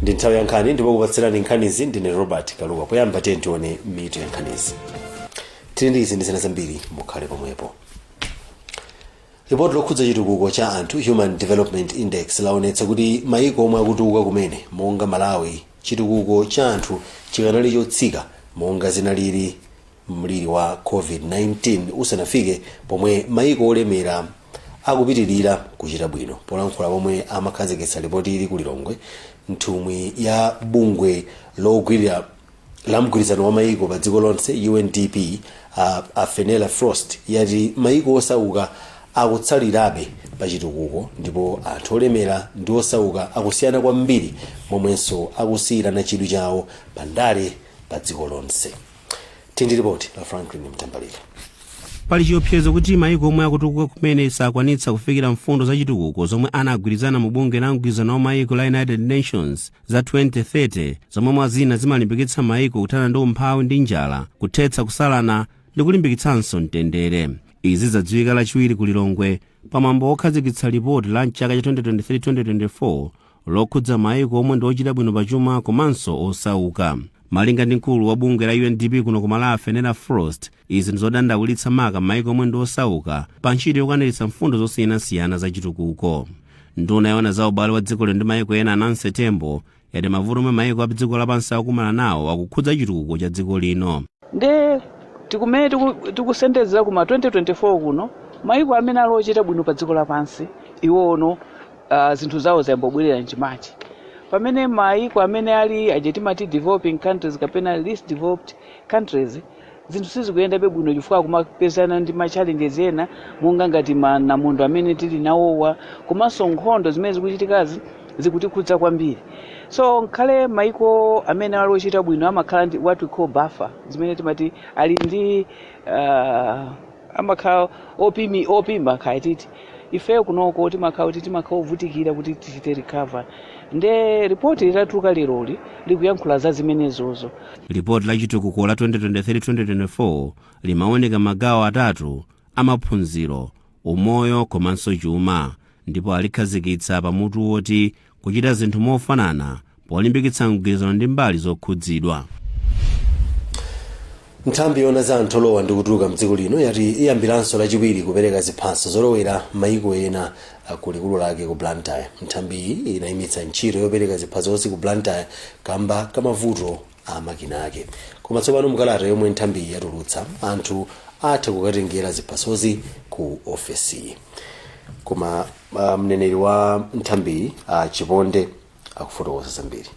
Ndi nthawi ya nkhani, ndipo kupatsirani nkhanizi ndine Robert Kaluwa. Poyamba tiye tione mitu ya nkhanizi. Tili ndi izi ndi zina zambiri, mukhale pomwepo. Ripoti lokhudza chitukuko cha anthu, Human Development Index, laonetsa kuti maiko omwe akutukuka kumene monga Malawi, chitukuko cha anthu chikanali chotsika monga zinalili mliri wa COVID-19 usanafike, pomwe maiko olemera akupitirira kuchita bwino. Polankhula pomwe amakhazikitsa ripoti ili ku Lilongwe, nthumwi ya bungwe logwirira la mgwirizano wa maiko pa dziko lonse, UNDP, a Fenella Frost, yati maiko osauka akutsalirabe pa chitukuko ndipo anthu olemera ndi osauka akusiyana kwambiri momwenso akusiyirana chidwi chawo pa ndale pa dziko lonse. Tindi ripoti la Franklin Mtambalika. Pali chiopsezo kuti maiko omwe akutukuka kumene sakwanitsa kufikira mfundo za chitukuko zomwe anagwirizana mu bungwe la mgwirizano wa maiko la United Nations za 2030, zomwe mwa zina zimalimbikitsa maiko kuthana ndi umphawi ndi njala, kuthetsa kusalana ndi kulimbikitsanso mtendere. Izi zadziwika Lachiwiri ku Lilongwe pamwambo wokhazikitsa lipoti la mchaka cha 2023-2024 lokhudza maiko omwe ndi ochita bwino pachuma komanso osauka. Malinga ndi mkulu wa bungwe la UNDP kuno ku Malawi, Fenella Frost, izi ndizodandaulitsa maka maiko omwe ndi osauka pa ntchito yokwaniritsa mfundo zosiyanasiyana za chitukuko. Nduna yoona za ubale wa dziko lino ndi maiko ena, Nancy Tembo, yati mavuto omwe maiko a dziko lapansi akukumana nawo akukhudza chitukuko cha dziko lino. Nde tikumene tikusendezera kuma 2024 kuno, maiko amene ali ochita bwino pa dziko lapansi iwono zinthu zawo zayambobwerera mchimachi, pamene maiko amene ali aja timati developing countries kapena least developed countries, zinthu sizikuyendabe bwino chifukwa kumapezana ndi ma challenges ena monga ngati manamondo amene tili nawowa, komanso nkhondo zimene zikuchitikazi zikutikhudza kwambiri. So nkhale maiko amene ali ochita bwino amakhala ndi what we call buffer, zimene timati ali ndi amakhala opima khaya titi ifeyo kunoko timakhala kuti timakhala ovutikira kuti tichite recover. Nde ripoti litatuluka leroli likuyankhula za zimenezozo. Lipoti la chitukuko la 2023-2024 limaoneka magawo atatu amaphunziro, umoyo komanso chuma, ndipo alikhazikitsa pamutu woti kuchita zinthu mofanana polimbikitsa mgwirizano ndi mbali zokhudzidwa. Nthambi yoona za anthu olowa ndi kutuluka mdziko lino yati iyambiranso Lachiwiri kupereka ziphaso zolowera maiko ena ku likulu lake ku Blantyre. Nthambiyi inayimitsa ntchito yopereka ziphasozi ku Blantyre kamba kamavuto a makina ake, koma tsopano mukalata yomwe nthambiyi yatulutsa, anthu atha kukatengera ziphasozi ku ofesiyi. Koma mneneri wa nthambiyi, Chiponde, akufotokoza zambiri.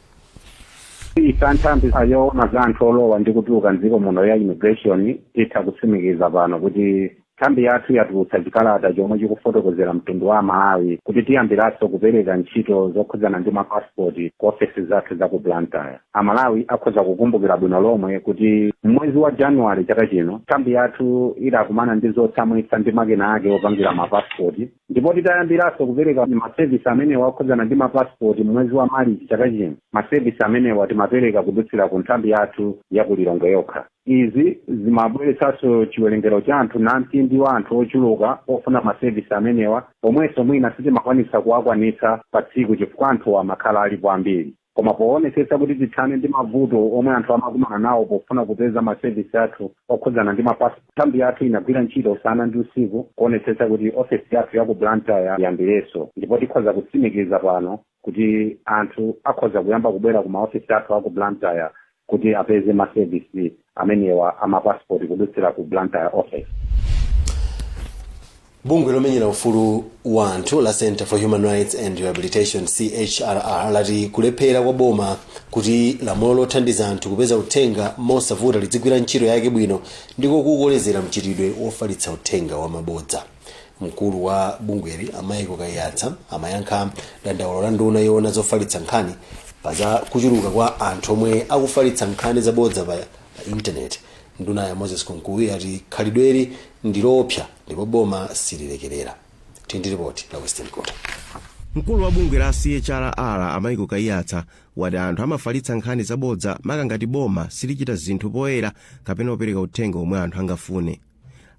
Ife anthambi yoona za anthu olowa ndi kutuluka mdziko muno ya immigration titha kutsimikiza pano kuti nthambi yathu yatulutsa chikalata chomwe chikufotokozera mtundu wa Malawi kuti tiyambiranso kupereka ntchito zokhudzana ndi mapasipoti ku ofesi zathu za ku Blantyre. Amalawi akhoza kukumbukira bwino lomwe kuti mwezi wa Januwale chaka chino nthambi yathu idakumana ndi zotsamwitsa ndi makina ake opangira mapasipoti, ndipo titayambiranso kupereka masevisi amenewa okhudzana ndi mapasipoti mwezi wa Marichi chaka chino, masevisi amenewa timapereka kudutsira ku nthambi yathu ya ku Lilongwe yokha. Izi zimabweretsanso chiwerengero cha anthu namtindi wa anthu ochuluka ofuna masevisi amenewa, omwenso mwina sitimakwanitsa kuwakwanitsa pa tsiku chifukwa anthuwa amakhala alipo ambiri. Koma poonetsetsa kuti tithane ndi mavuto omwe anthu amakumana nawo pofuna kupeza masevisi athu okhudzana ndi mapasipoti, nthambi yathu inagwira ntchito usana ndi usiku kuonetsetsa kuti ofesi yathu ya ku Blantyre iyambirenso, ndipo tikhoza kutsimikiza pano kuti anthu akhoza kuyamba kubwera ku maofesi athu aku Blantyre kuti apeze masevisi amenewa amapasipoti kudutsira ku Blantyre office. Bungwe lomenyera ufulu wa anthu la Center for Human Rights and Rehabilitation, CHRR, lati kulephera kwa boma kuti lamulo lothandiza anthu kupeza uthenga mosavuta lidzigwira ntchito yake bwino ndiko kukolezera mchitidwe wofalitsa uthenga wa mabodza. Mkulu wa bungweli, a Michael Kaiyatsa, amayankha dandaulo la nduna yoona zofalitsa nkhani pa za kuchuluka kwa anthu omwe akufalitsa nkhani zabodza pa intaneti. Nduna ya Moses Kunkuyu yati khalidweli ndi loopsa ndipo boma sililekerera. Tindi ripoti la Western Court. Mkulu wa bungwe la CHRR, a Michael Kaiyatsa, wati anthu amafalitsa nkhani zabodza maka ngati boma silichita zinthu poyera kapena kupereka uthenga omwe anthu angafune.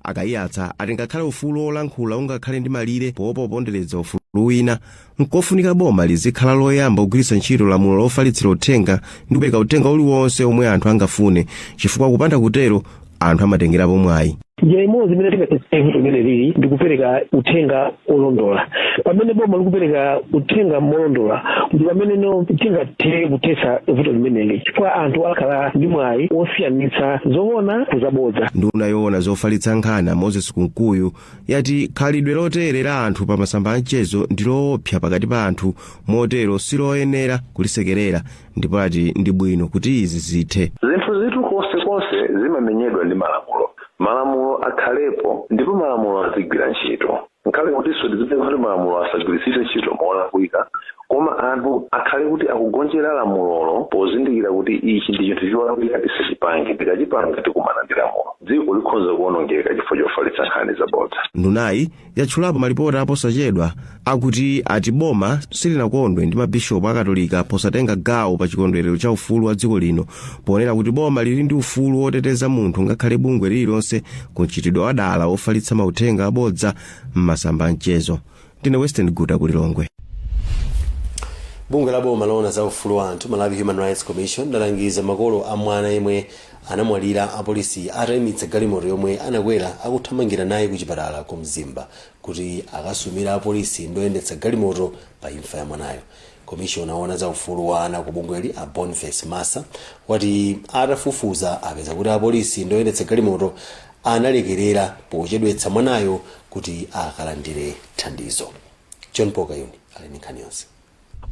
A Kaiyatsa ati ngakhale ufulu wolankhula ungakhale ndi malire poopa kupondereza ufulu Wina nkofunika boma lizikhala loyamba kugwiritsa ntchito lamulo lofalitsira uthenga ndi kupereka uthenga uliwonse omwe anthu angafune, chifukwa kupanda kutero anthu amatengerapo mwayi. Njira imodzi imene tingathetsa vuto limene lili ndi kupereka uthenga olondola. Pamene boma likupereka uthenga molondola, ndi pamene no tingathe kuthetsa vuto limeneli, chifukwa anthu akhala ndi mwayi osiyanitsa zoona kuzabodza. Nduna yoona zofalitsa nkhani, Moses Kunkuyu, yati khalidwe lotere la anthu pa masamba a mchezo ndi loopsa pakati pa anthu, motero siloyenera kulisekerera, ndipo ati ndi bwino kuti izi zithe. Zinthu zitu konsekonse zimamenyedwa ndi malamulo. Malamulo akhalepo ndipo malamulo azigwira ntchito. Nkhale kutinso tizipeza kuti malamulo asagwiritsidwe ntchito molakwika, koma anthu akhale kuti akugonjera lamulolo pozindikira kuti ichi ndi chinthu cholakwika, tisachipange, tikachipanga tikumana ndi lamulo. Dziko likhoza kuwonongeka chifukwa chofalitsa nkhani zabodza. Ndunayi yatchulapo malipoti aposachedwa akuti ati boma silinakondwe ndi mabishopu Akatolika posatenga gawo pa chikondwerero cha ufulu wa dziko lino, ponena kuti boma lili ndi ufulu woteteza munthu ngakhale bungwe lililonse ku mchitidwe wadala wofalitsa mauthenga abodza m'masamba a mchezo. Ndine Western Guta, kuLilongwe. Bungwe la boma loona za ufulu wa anthu, Malawi Human Rights Commission, lalangiza makolo a mwana yemwe anamwalira apolisi atayimitsa galimoto yomwe anakwera akuthamangira naye ku chipatala ku Mzimba, kuti akasumira apolisi ndoyendetsa galimoto pa imfa ya mwanayo. Komishona woona za ufulu wa ana ku bungweli, a Boniface Massa, wati atafufuza apeza kuti apolisi ndoyendetsa galimoto analekerera pochedwetsa mwanayo kuti akalandire thandizo. John Paul Kayuni ali ndi nkhani yonse.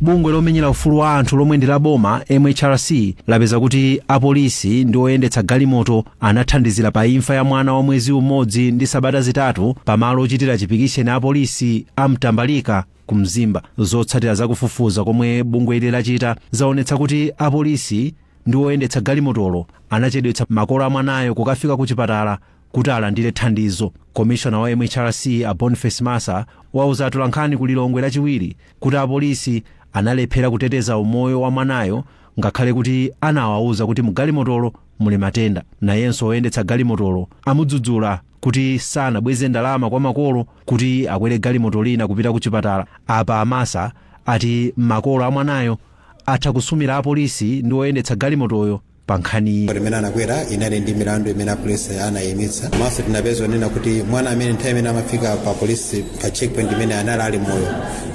Bungwe lomenyera ufulu wa anthu lomwe ndi la boma, MHRC, lapeza kuti apolisi ndi oyendetsa galimoto anathandizira pa imfa ya mwana wa mwezi umodzi ndi sabata 3 pamalo ochitira chipikisheni apolisi a Mtambalika ku Mzimba. Zotsatira zakufufuza komwe bungwe ili lachita zaonetsa kuti apolisi ndi oyendetsa galimotolo anachedwetsa makolo a mwanayo kukafika ku chipatala kuti alandire thandizo. Komishona wa MHRC, a Boniface Massa, wauza atolankhani ku Lilongwe Lachiwiri kuti apolisi analephera kuteteza umoyo wa mwanayo ngakhale kuti anawawuza kuti mugalimotolo muli matenda. Nayenso woyendetsa galimotolo amudzudzula kuti sanabweze ndalama kwa makolo kuti akwere galimoto lina kupita ku chipatala. Apa a Massa ati makolo a mwanayo atha kusumira apolisi ndi woyendetsa galimotoyo pa nkhaniyi. Imene anakwera inali ndi milandu imene apolisi anayimitsa. Komanso tinapeza onena kuti mwana amene nthawi imene amafika pa polisi pa checkpoint imene anali ali moyo,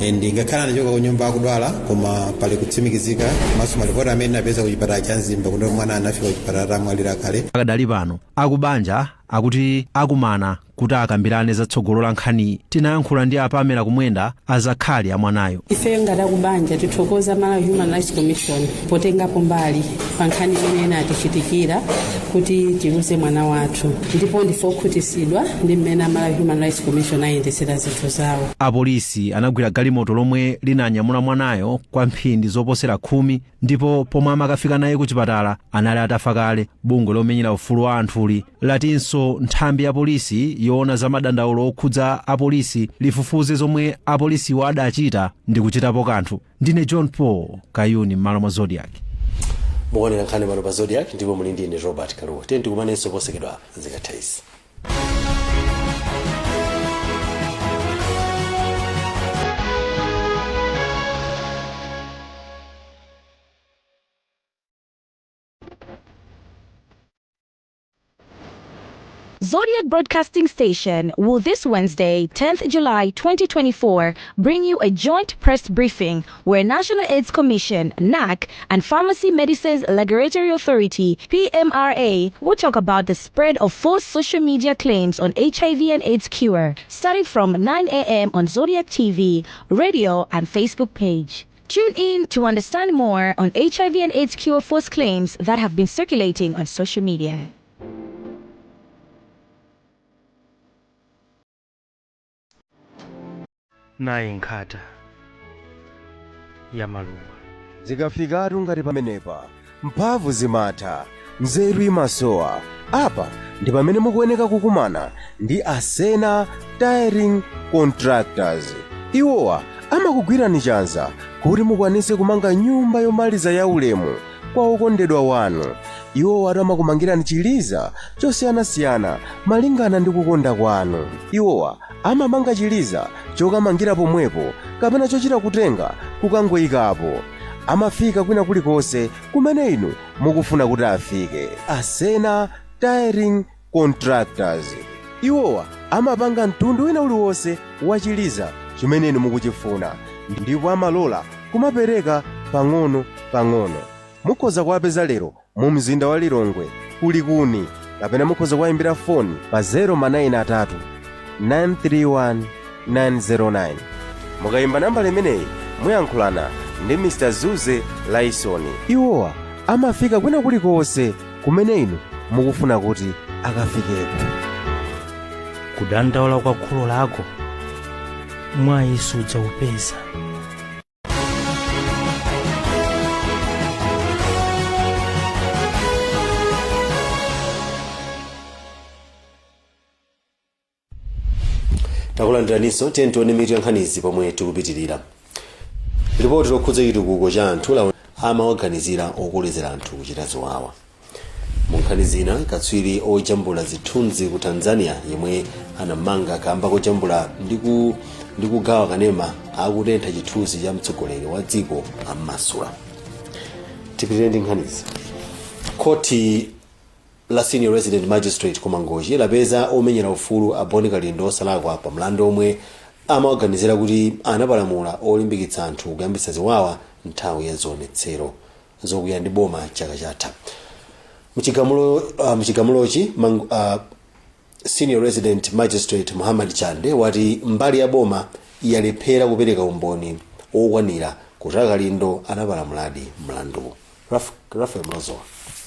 and ngakhale anachoka ku nyumba akudwala, koma pali kutsimikizika komanso malipoti amene tinapeza ku chipatala cha Mzimba kuti mwana anafika ku chipatala atamwalira kale. Akadali pano akubanja akuti akumana kuti akambirane za tsogolo la nkhaniyi. Tinayankhula ndi a Pamela Kumwenda, azakhali a mwanayo. Ife ngati akubanja tithokoza Malawi Human Rights Commission potengapo mbali pa nkhani imene inatichitikira kuti tiluze mwana wathu, ndipo ndife okhutitsidwa ndi mmene Malawi Human Rights Commission ayendetsera zinthu zawo. Apolisi anagwira galimoto lomwe linanyamula mwanayo kwa mphindi zoposera 10, ndipo pomwe amakafika naye ku chipatala anali atafa kale. Bungwe lomenyera ufulu wa anthuli latinso nthambi ya polisi yoona za madandaulo okhudza apolisi lifufuze zomwe apolisiwo adachita ndi kuchitapo kanthu. Ndine John Paul Kayuni, m'malo mwa Zodiak. Mukuonera nkhani pano pa Zodiak ndipo muli ndi ine Robert Kaluwa. Tiye tikumanenso posachedwa zikatha izi. Zodiak Broadcasting Station will this Wednesday, 10th July 2024, bring you a joint press briefing where National AIDS Commission, NAC, and Pharmacy Medicines Regulatory Authority, PMRA, will talk about the spread of false social media claims on HIV and AIDS cure, starting from 9 a.m. on Zodiak TV, radio, and Facebook page. Tune in to understand more on HIV and AIDS cure false claims that have been circulating on social media. Nayi nkhata ya maluwa. Zikafikatu ngati pamenepa, mphamvu zimatha, nzeru imasowa. Apa ndi pamene mukuyeneka kukumana ndi Asena Tiling Contractors. Iwowa amakugwirani chanza kuti mukwanise kumanga nyumba yomaliza ya ulemu kwa okondedwa wanu. Iwowa amakumangirani chiliza chosiyanasiyana malingana ndi kukonda kwanu. Iwowa amamanga chiliza chokamangira pomwepo kapena chochita kutenga kukangoyikapo. Amafika kwina kulikonse kumene inu mukufuna kuti afike. Asena Tiling Contractors, iwowa amapanga mtundu wina uliwonse wa chiliza chimene inu mukuchifuna, ndipo amalola kumapereka pang'ono pang'ono. Mukhoza kuwapeza lero mu mzinda wa Lilongwe kulikuni, kapena mukhoza kuwayimbira foni pa 093 931 909. Mukayimba nambala imeneyi muyankhulana ndi Mr Zuze Laisoni. Iwowa amafika kwina kulikonse kumene inu mukufuna kuti akafikeko. Kudandaula kwa kholo lako mwayi sudzaupeza. Takulandiraninso. Tiye tione mitu ya nkhanizi pomwe tikupitirira. Ripoti lokhudza chitukuko cha anthu la amawaganizira okolezera anthu kuchita ziwawa. Mu nkhani zina, katswiri ojambula zithunzi ku Tanzania yemwe anamanga kamba kojambula ndi kugawa kanema akutentha chithunzi cha mtsogoleri wa dziko ammasula. Tipitirire ndi nkhanizi. Khoti la Senior Resident Magistrate ku Mangochi lapeza omenyera ufulu a Boni Kalindo osalakwa pa mlandu omwe amawaganizira kuti anapalamula olimbikitsa anthu kuyambitsa ziwawa nthawi ya zionetsero zokwiya ndi boma chaka chatha. Mchigamulochi Senior Resident Magistrate Muhammad Chande wati mbali ya boma yalephera kupereka umboni wokwanira kuti Akalindo anapalamuladi mlandu. Rafael Mlozowa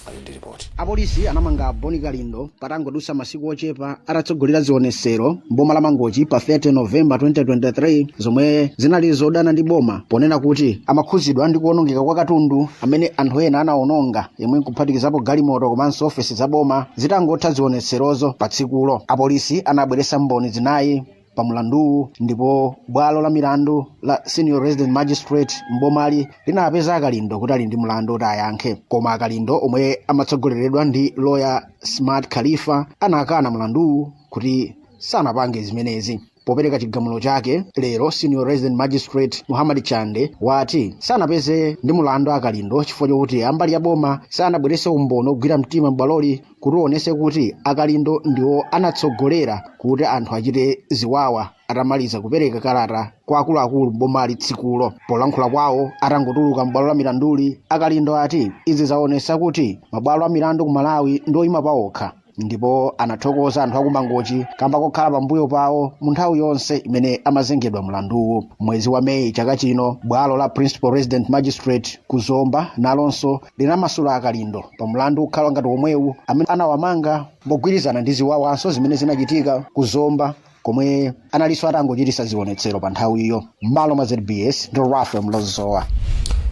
ali ndi ripoti. Apolisi anamanga Boni Kalindo patangodutsa masiku ochepa atatsogolera zionesero mboma la Mangochi pa 30 Novemba 2023, zomwe zinali zodana ndi boma, ponena kuti amakhuzidwa ndi kuwonongeka kwa katundu amene anthu ena anawononga, yemwe nkuphatikizapo galimoto komanso ofesi za boma, zitangotha zioneserozo pa tsikulo. Apolisi anabweretsa mboni zinayi pa mlanduwu, ndipo bwalo la milandu la Senior Resident Magistrate mbomali linapeza Akalindo kuti ali ndi mlandu kuti ayankhe. Koma Akalindo, omwe amatsogoleredwa ndi lawyer Smart Khalifa, anakana mlanduwu kuti sanapange zimenezi. Popereka chigamulo chake lero, Senior Resident Magistrate Muhammad Chande wati sanapeze ndi mulandu Akalindo chifukwa chokuti ambali ya boma sanabweretse umboni ogwira mtima m'bwaloli kuti uonese kuti Akalindo ndiwo anatsogolera kuti anthu achite ziwawa atamaliza kupereka kalata kwa akuluakulu mbomali tsikulo. Polankhula kwawo atangotuluka m'bwalo la milanduli, Akalindo ati izi zaonesa kuti mabwalo a milandu ku Malawi ndi oyima pawokha, ndipo anathokoza anthu akumangochi kamba kokhala pambuyo pawo mu nthawi yonse imene amazengedwa mlanduwu. Mwezi wa Meyi chaka chino, bwalo la Principal Resident Magistrate ku Zomba nalonso linamasula Akalindo pa mlandu ukhala ngati omwewu amene anawamanga mogwirizana ndi ziwawanso zimene zinachitika ku Zomba, komwe analinso atangochitisa zionetsero pa nthawiyo. M'malo mwa ZBS ndi Rafael Mlozowa.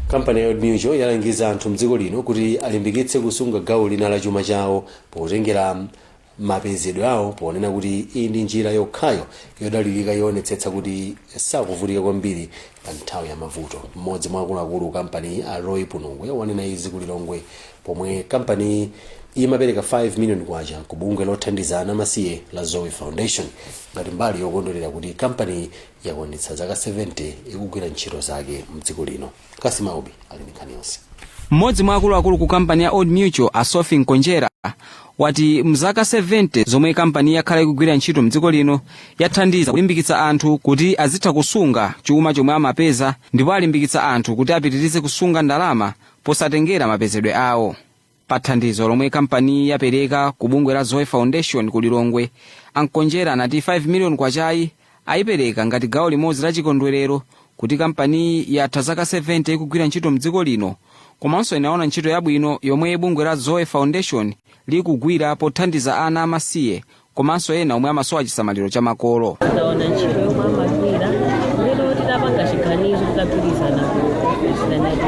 Kampani ya Old Mutual yalangiza anthu mdziko lino kuti alimbikitse kusunga gawo lina la chuma chawo potengera mapezedwe awo, ponena kuti iyi ndi njira yokhayo yodalirika yoonetsetsa kuti sakuvutika kwambiri pa nthawi ya mavuto. Mmodzi mwa akuluakulu kampani, a Roy Punungwe, wanena izi ku Lilongwe pomwe kampani imapereka 5 million kwacha ku bungwe lothandiza ana amasiye la Zoe Foundation ngati mbali yokondwerera kuti kampani yakwanitsa zaka 70 ikugwira ntchito zake mdziko lino. Kasimaubi ali ndi nkhani yonse. Mmodzi mwa akuluakulu ku kampani ya Old Mutual, a Sophie Nkonjera, wati mzaka 70 zomwe kampani yakhala ikugwira ntchito mdziko lino, yathandiza kulimbikitsa anthu kuti azitha kusunga chuma chomwe amapeza, ndipo alimbikitsa anthu kuti apitirize kusunga ndalama posatengera mapezedwe awo. Pa thandizo lomwe kampani yapereka ku bungwe la Zoe Foundation ku Lilongwe, Ankonjera anati 5 million kwachayi ayipereka ngati gawo limodzi la chikondwerero kuti kampaniyi yatha zaka 70 ikugwira ntchito mdziko lino, komanso inaona ntchito yabwino yomwe bungwe la Zoe Foundation likugwira pothandiza ana amasiye komanso ena omwe amasowa chisamaliro cha makolo. Taona ntchito yomwe amagwira. Lero titapanga chiganizo, titagwirizana ku ofesi, tanati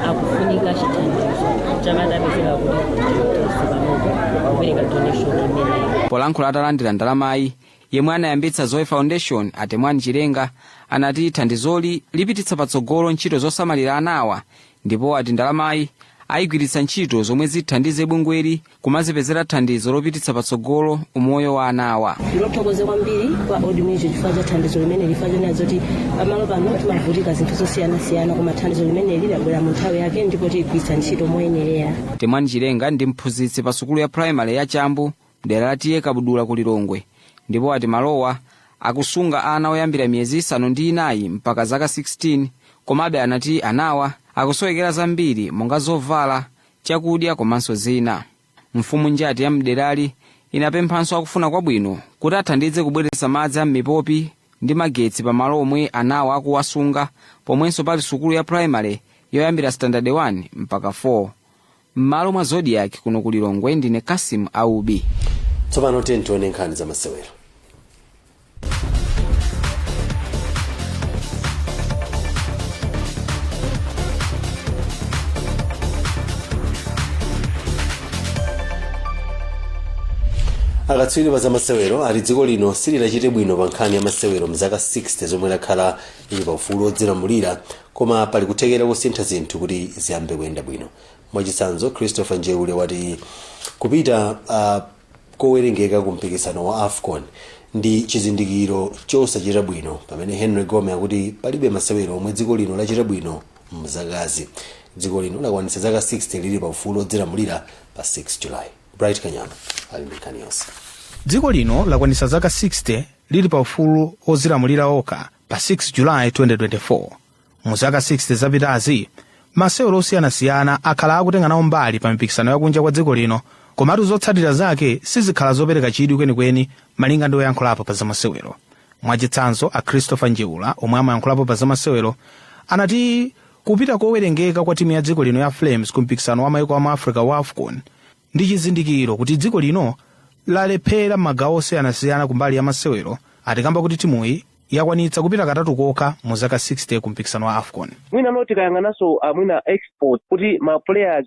akufunika chithandizo, chakatapezeka kuti tithandize panopo kupereka donation imeneyi. Polankhula atalandira ndalamayi, yemwe anayambitsa Zoe Foundation, Atemwani Chilenga, anati thandizoli lipititsa patsogolo ntchito zosamalira anawa, ndipo ati ndalamayi Ayigwiritsa ntchito zomwe zithandize bungweli kumazipezera thandizo lopititsa patsogolo umoyo wa anawa. Ndinothokoze kwambiri kwa Old Mutual chifukwa cha thandizo limene lifika zoti pamalo pano timavutika zinthu zosiyanasiyana, koma thandizo limeneli labwera mu nthawi yake ndipo tiyigwiritsa ntchito moyenerera. Temwani Chilenga ndi mphunzitsi pa sukulu ya primary ya Chambu mdera la T/A Kabudula ku Lilongwe, ndipo ati malowa akusunga ana oyambira miyezi 9 mpaka zaka 16. Komabe anati anawa akusowekera zambiri monga zovala, chakudya komanso zina. Mfumu Njati ya mderali inapemphanso akufuna kwabwino kuti athandize kubweretsa madzi a m'mipopi ndi magetsi pamalo omwe anawa akuwasunga, pomwenso pali sukulu ya primary yoyambira standard 1 mpaka 4. M'malo mwa Zodiak kuno ku Lilongwe, ndine Kasim Aubi. Tsopano tiye tione nkhani za masewero. Akatswiri pa zamasewero ati dziko lino silidachite bwino pa nkhani ya masewero mzaka 60 zomwe lakhala ili pa ufulu odzilamulira, koma pali kuthekera kusintha zinthu kuti ziyambe kuyenda bwino. Mwachitsanzo, Christopher Njeule wati kupita kowerengeka ku mpikisano wa AFCON ndi chizindikiro chosachita bwino, pamene Henry Gome akuti palibe masewero omwe dziko lino lachita bwino mzakazi. Dziko lino lakwanitsa zaka 60 lili pa ufulu odzilamulira pa 6 July. Bright Kanyama ali ndi nkhani yonse. Dziko lino lakwanitsa zaka 60 lili pa ufulu odzilamulira okha pa 6 July 2024. Mu zaka 60 zapitazi, masewero osiyanasiyana akhala akutenga nawo mbali pa mipikisano yakunja kwa dziko lino, komatu zotsatira zake sizikhala zopereka chidwi kwenikweni malinga ndi oyankhulapo pa zamasewero. Mwachitsanzo, a Christopher Njeula omwe amayankhulapo pa zamasewero anati kupita kowerengeka kwa timu ya dziko lino ya Flames ku mpikisano wa maiko amu Africa wa AFCON ndi chizindikiro kuti dziko lino lalephera m'magawo osiyanasiyana kumbali ya masewero, atikamba kuti timuyi yakwanitsa kupita katatu kokha mu zaka 60 ku mpikisano wa AFCON. Mwina no tikayang'ananso mwina export, kuti ma players,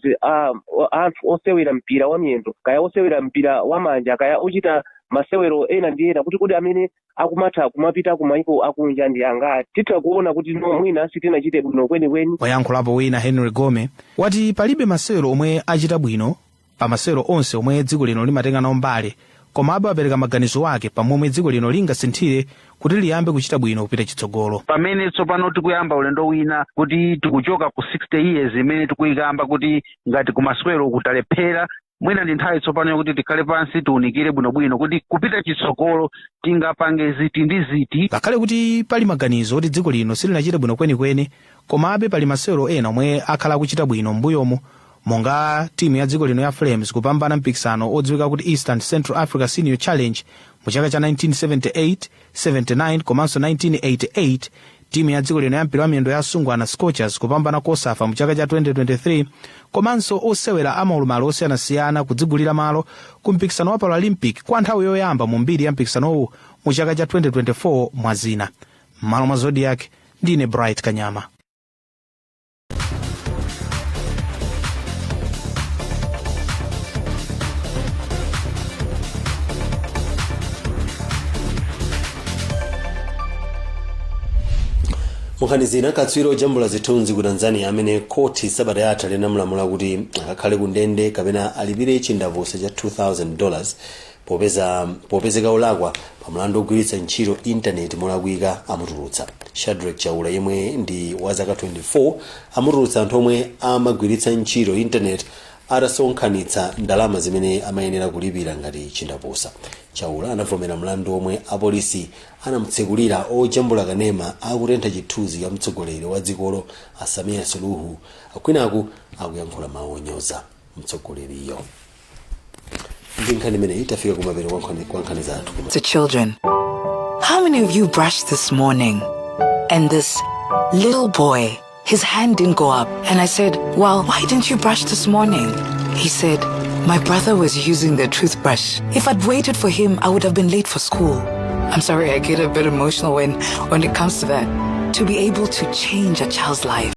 anthu osewera mpira wa miyendo, kaya osewera mpira wa manja, kaya ochita masewero ena ndi ena, kuti kodi amene akumatha kumapita ku maiko akunja ndi angati, titha kuona kuti no mwina sitinachite bwino kwenikweni. Oyankhulapo wina, Henry Gome, wati palibe masewero omwe achita bwino pa masewero onse omwe dziko lino limatenga nawo mbali, komabe apereka maganizo ake pamomwe dziko lino lingasinthire kuti liyambe kuchita bwino kupita chitsogolo. Pamene tsopano tikuyamba ulendo wina, kuti tikuchoka ku 60 years imene tikuyikamba kuti ngati kumasewero kutalephera, mwina ndi nthawi tsopano yokuti tikhale pansi tiunikire bwinobwino kuti kupita chitsogolo tingapange ziti ndi ziti. Ngakhale kuti pali maganizo oti dziko lino silinachite bwino kwenikweni, komabe pali masewero ena omwe akhala akuchita bwino m'mbuyomu, monga timu ya dziko lino ya Flames kupambana mpikisano odziwika kuti East and Central Africa Senior Challenge mu chaka cha 1978, 79 komanso 1988, timu ya dziko lino ya mpira wa miyendo ya asungwana Scorchers kupambana COSAFA mu chaka cha 2023, komanso osewera amaulumali osiyanasiyana kudzigulira malo ku mpikisano wa Paralympic kwa nthawi yoyamba mu mbiri ya mpikisanowu mu chaka cha 2024, mwa zina. M'malo mwa Zodiak, ndine Bright Kanyama. Munkhani zina, katswiri ojambula zithunzi ku Tanzania amene khoti sabata yatha linamulamula kuti akakhale ku ndende kapena alipire chindapusa cha $2000 popezeka olakwa pa mlandu ogwiritsa ntchito intaneti molakwika amutulutsa. Shadrack Chaula, yemwe ndi wa zaka 24, amutulutsa anthu omwe amagwiritsa ntchito intaneti atasonkhanitsa ndalama zimene amayenera kulipira ngati chindapusa. Chaula anavomera mlandu omwe apolisi anamutsekulira ojambula kanema akutentha chithunzi cha mtsogoleri wa dzikolo a Samia Suluhu, kwinaku akuyankhula mawu onyoza mtsogoleriyo. Ndi nkhani imeneyi tafika kumapeto kwa nkhani zathu. To children, how many of you brushed this morning? And this little boy, his hand didn't go up. And I said, "Well, why didn't you brush this morning?" He said, "My brother was using the toothbrush. If I'd waited for him, I would have been late for school." I'm sorry, I get a bit emotional when it comes to that. To be able to change a child's life.